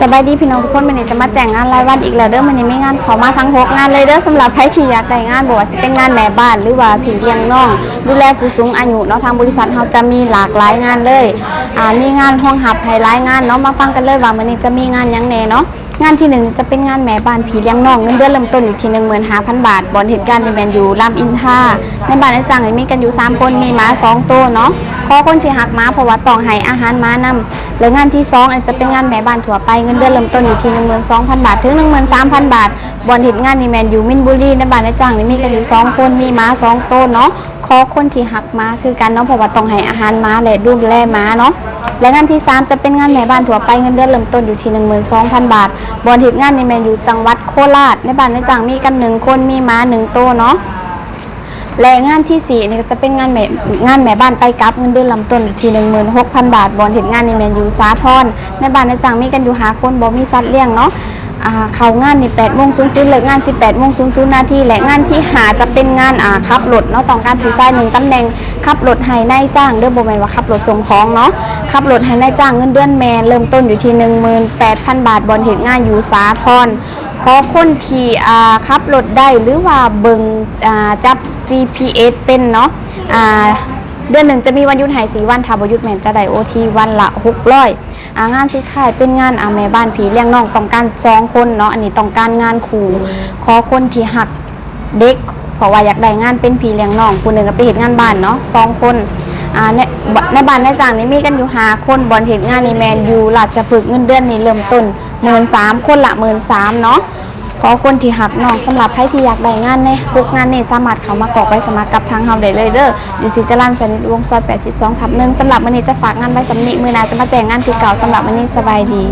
ສະບາຍດີພີ່ນ້ອງທຸກຄົນ, ມື້ນີ້ຈະມາແຈ້ງງານລາຍວັນອີກແລ້ວເດີ. ມື້ນີ້ມີງານເຂົ້າມາທັງຫົກງານເລີຍເດີ. ສຳລັບໃຜທີ່ຢາກໄດ້ງານ ບໍ່ວ່າຊິເປັນງານແມ່ບ້ານ ຫຼືວ່າພີ່ລ້ຽງນ້ອງ ດູແລຜູ້ສູງອາຍຸເນາະ, ທາງບໍລິສັດເຮົາຈະມີຫຼາກຫຼາຍງານເລີຍ. ອາ ມີງານຮອງຮັບໃຫ້ຫຼາຍງານເນາະ. ມາຟັງກັນເລີຍວ່າມື້ນີ້ຈະມີງານຫຍັງແດ່ເນາະ. ງານທີໜຶ່ງຈະເປັນງານແມ່ບ້ານພີ່ລ້ຽງນ້ອງ, ເງິນເດືອນເລີ່ມຕົ້ນຢູ່ທີ່ໜຶ່ງໝື່ນຫ້າພັນບາດ. ບ່ອນເຮັດງານນີ້ແມ່ນຢູ່ລາມອິນທາ. ໃນບ້ານນາຍຈ້າງນີ້ມີກັນຢູ່ສາມຄົນ, ມີໝາສອງໂຕເນາະ. ຂໍຄົນທີ່ຮັກໝາ ເພາະວ່າຕ້ອງໃຫ້ອາຫານໝານຳ. ແລະ ງານທີສອງ ອັນນີ້ຈະເປັນງານແມ່ບ້ານທົ່ວໄປ, ເງິນເດືອນເລີ່ມຕົ້ນຢູ່ທີ່ໜຶ່ງໝື່ນສອງພັນບາດ ເຖິງໜຶ່ງໝື່ນສາມພັນບາດ. ບ່ອນເຮັດງານນີ້ແມ່ນຢູ່ມິນບູລີ. ໃນບ້ານນາຍຈ້າງນີ້ມີກັນຢູ່ສອງຄົນ, ມີໝາສອງໂຕເນາະ. ຂໍຄົນທີ່ຮັກໝາຄືກັນເນາະ, ເພາະວ່າຕ້ອງໃຫ້ອາຫານໝາ ແລະ ດູແລໝາເນາະ. ແລະ ງານທີສາມຈະເປັນງານແມ່ບ້ານທົ່ວໄປ, ເງິນເດືອນເລີ່ມຕົ້ນຢູ່ທີ່ໜຶ່ງໝື່ນສອງພັນບາດ. ບ່ອນເຮັດງານນີ້ແມ່ນຢູ່ຈັງຫວັດໂຄລາດ. ໃນບ້ານນາຍຈ້າງມີກັນໜຶ່ງຄົນ, ມີໝາໜຶ່ງໂຕເນາະ. ແລະ ງານທີສີ່ນີ້ກໍຈະເປັນງານແມ່ ງານແມ່ບ້ານໄປກັບ, ເງິນເດືອນເລີ່ມຕົ້ນຢູ່ທີ່ໜຶ່ງໝື່ນຫົກພັນບາດ. ບ່ອນເຮັດງານນີ້ແມ່ນຢູ່ສາທອນ. ໃນບ້ານນາຍຈ້າງມີກັນຢູ່ຫ້າຄົນ, ບໍ່ມີສັດລ້ຽງເນາະ. ອາ ເຂົ້າງານນີ້ແປດໂມງສູນສູນ, ເລີກງານສິບແປດໂມງສູນສູນນາທີ. ແລະ ງານທີຫ້າຈະເປັນງານ ອາ ຂັບລົດເນາະ, ຕ້ອງການຜູ້ຊາຍໜຶ່ງຕຳແໜ່ງ, ຂັບລົດໃຫ້ນາຍຈ້າງເດີ, ບໍ່ແມ່ນວ່າຂັບລົດສົ່ງຂອງເນາະ. ຂັບລົດໃຫ້ນາຍຈ້າງ, ເງິນເດືອນແມ່ນເລີ່ມຕົ້ນຢູ່ທີ່ໜຶ່ງໝື່ນແປດພັນບາດ. ບ່ອນເຮັດງານຢູ່ສາທອນ. ຂໍຄົນທີ່ ອາ ຂັບລົດໄດ້ ຫຼືວ່າເບິ່ງ ອາ ຈັບ ຈີພີເອັສ ເປັນເນາະ. ອາ ເດືອນໜຶ່ງຈະມີວັນຢຸດໃຫ້ສີ່ວັນ, ຖ້າບໍ່ຢຸດແມ່ນຈະໄດ້ໂອທີວັນລະຫົກຮ້ອຍ. ອາ ງານສຸດທ້າຍເປັນງານ ອາ ແມ່ບ້ານພີ່ລ້ຽງນ້ອງ, ຕ້ອງການສອງຄົນເນາະ. ອັນນີ້ຕ້ອງການງານຄູ່, ຂໍຄົນທີ່ຮັກເດັກ ເພາະວ່າຢາກໄດ້ງານເປັນພີ່ລ້ຽງນ້ອງ, ຜູ້ໜຶ່ງກໍໄປເຮັດງານບ້ານເນາະ, ສອງຄົນ. ອາ ໃນ ໃນບ້ານນາຍຈ້າງນີ້ມີກັນຢູ່ຫ້າຄົນ. ບ່ອນເຮັດງານນີ້ແມ່ນຢູ່ລາດຊະພຶກ, ເງິນເດືອນນີ້ເລີ່ມຕົ້ນໝື່ນສາມ, ຄົນລະໝື່ນສາມເນາະ. ຂໍຄົນທີ່ຮັກນ້ອງ. ສຳລັບໃຜທີ່ຢາກໄດ້ງານໃນຫົກງານນີ້ ສາມາດເຂົ້າມາກອກໃບສະໝັກກັບທາງເຮົາໄດ້ເລີຍເດີ, ຢູ່ສີຈະລັນ ສະນິດວົງ ຊອຍແປດສິບສອງທັບໜຶ່ງ. ສຳລັບມື້ນີ້ຈະຝາກງານໄວ້ສ່ຳນີ້, ມື້ໜ້າຈະມາແຈ້ງງານຄືເກົ່າ. ສຳລັບມື້ນີ້ ສະບາຍດີ.